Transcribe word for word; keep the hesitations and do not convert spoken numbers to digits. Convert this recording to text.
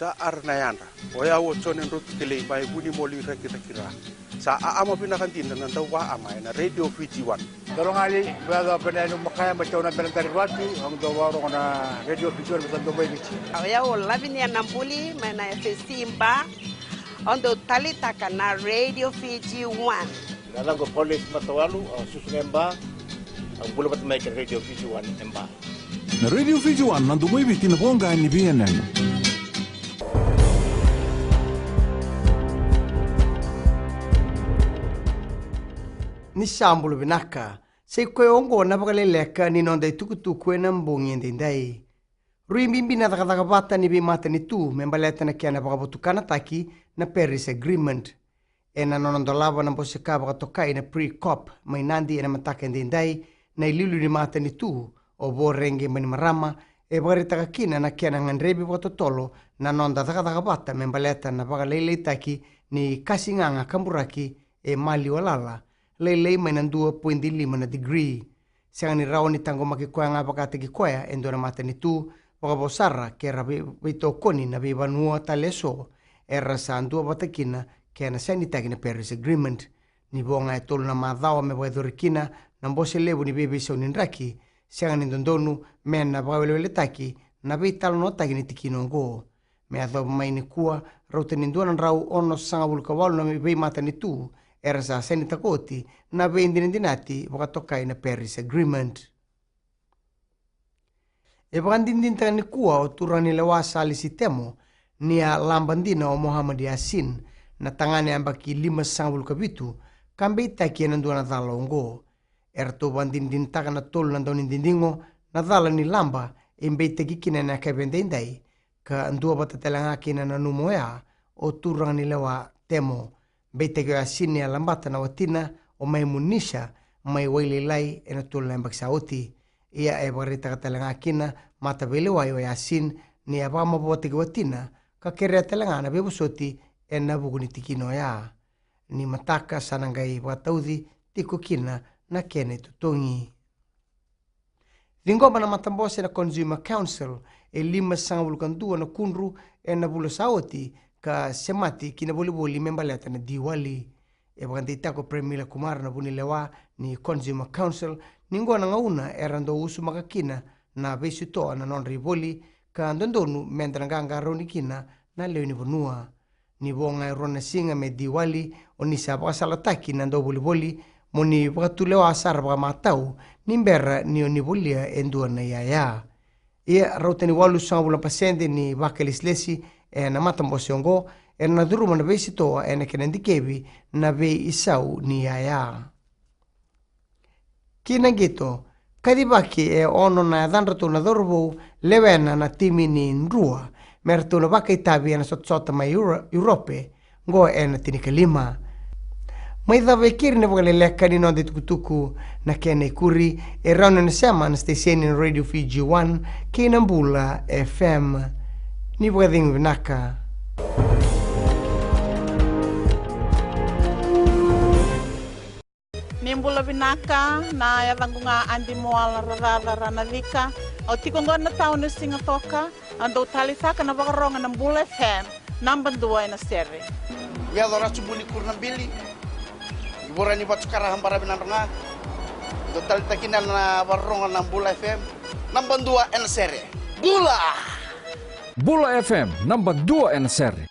Sa ara na yadra. O yau o Jone Drotu Kelei mai Vunimoli, Rakiraki, Ra. Sa aama vinaka dina na dauvaama ena Radio Fiji One. Dolo gali, vea dau pena yani makaya mai tauna bena dari vatu, au dau varogo na Radio Fiji One, sa dau mai Viti. O yau o Lavinia Nabuli mai na F S C Ba. Au dau talitaka na Radio Fiji One. Na yacaqu o Paulus Matawalu, au susu ga e Ba, au bula vata mai kei na Radio Fiji One e Ba. Na Radio Fiji One, na domo i Viti, na voqa ni veiyanuyanu. Ni sa bula vinaka. Sa i koya oqo na vakaleleka ni noda itukutuku ena bogi edaidai. Rui bibi na cakacaka vata ni veimatanitu me baleta na kena vakavotukanataki na Paris Agreement. Ena nona dolava na bose ka vakatokai na Pre-COP mai Nadi ena mataka edaidai, na iliuliu ni matanitu o Voreqe Bainimarama e vakaraitaka kina na kena gadrevi vakatotolo na noda cakacaka vata me baleta na vakalailaitaki ni kasigaga kaburaki e maliwa lala, lailai mai na dua poidi lima na digiri. Sega ni rawa ni taqomaki koya ga vakataki koya e dua na matanitu, vakavo sara ke ra vei-, veitokoni na veivanua tale eso era sa duavata kina kei na sainitaki na Paris Agreement. Ni vo ga e tolu na macawa me vakayacori kina na bose levu ni veiveisau ni draki, sega ni dodonu me na vakaweleweletaki na veitalanoataki ni tikina oqo. Me yacova mai nikua, rauta ni dua na drau onosagavulu ka walu na veimatanitu era sa sainitaka oti na veidinadinati vakatokai na Paris Agreement. E vakadinadinataka nikua o turaganilewa Salisi Temo ni a laba dina o Mohammed Yasin, na tagane yabaki limasagavulu ka vitu, ka beitaki ena dua na cala oqo. Eratou vakadinadinataka na tolu na daunididigo na cala ni laba e beitaki kina ena yakavi edaidai, ka duavata tale ga kina na nanuma oya o turaganilewa Temo. Beitaki o Yasin ni a labata na watina o Maimunisa mai Wailailai ena tolu na yabaki sa oti. Ia e vakaraitaka tale ga kina mataveilewai o Yasin ni a vakamavoataki watina ka kerea tale ga na veivosoti ena vuku ni tikina oya. Ni mataka sa na qai vakatauci tiko kina na kena itotogi. Ciqoma na matabose na Consumer Council e limasagavulu ka dua na kudru ena vula sa oti ka semati ki na volivoli me baleta na Diwali. E vakadeitaka o Premila Kumar na vunilewa ni Consumer Council ni qo na gauna era dau usumaka kina na veisitoa na nodra ivoli ka dodonu meda na qaqarauni kina na lewe ni vanua. Ni vo ga e rua na siga me Diwali, o ni sa vakasalataki na dauvolivoli mo ni vakatulewa sara vakamatau ni bera ni o ni volia e dua na iyaya. Ia rauta ni walusagavulu na pasede ni vakailesilesi ena matabose oqo era na curuma na veisitoa ena kena dikevi na veisau ni iyaya. Ki na qito, kacivaki e ono na yacadratou na cauravou lewena na timi ni Drua me ratou na vakaitavi ena sotasota mai Euro-, Europe, qo ena tinikalima. Mai cava e keri na vakaleleka ni noda itukutuku, na kena ikuri e rawa ni o ni sema na siteseni na Radio Fiji One kei na Bula F M. Ni vakacegu vinaka. Ni bula vinaka, na yacaqu ga Adi Moala Racaca Ranacika. Au tiko qo na tauni o Sigatoka, au dau talitaka na vakarogo na Bula F M, naba dua ena sere. Me yaco Ratsubuni Kurunabili, i vora ni Vatukara Habaravi Nadroga. Dau talitaka kina na vakarogo na Bula F M, naba dua ena sere. Bula! Bula F M, naba dua ena sere.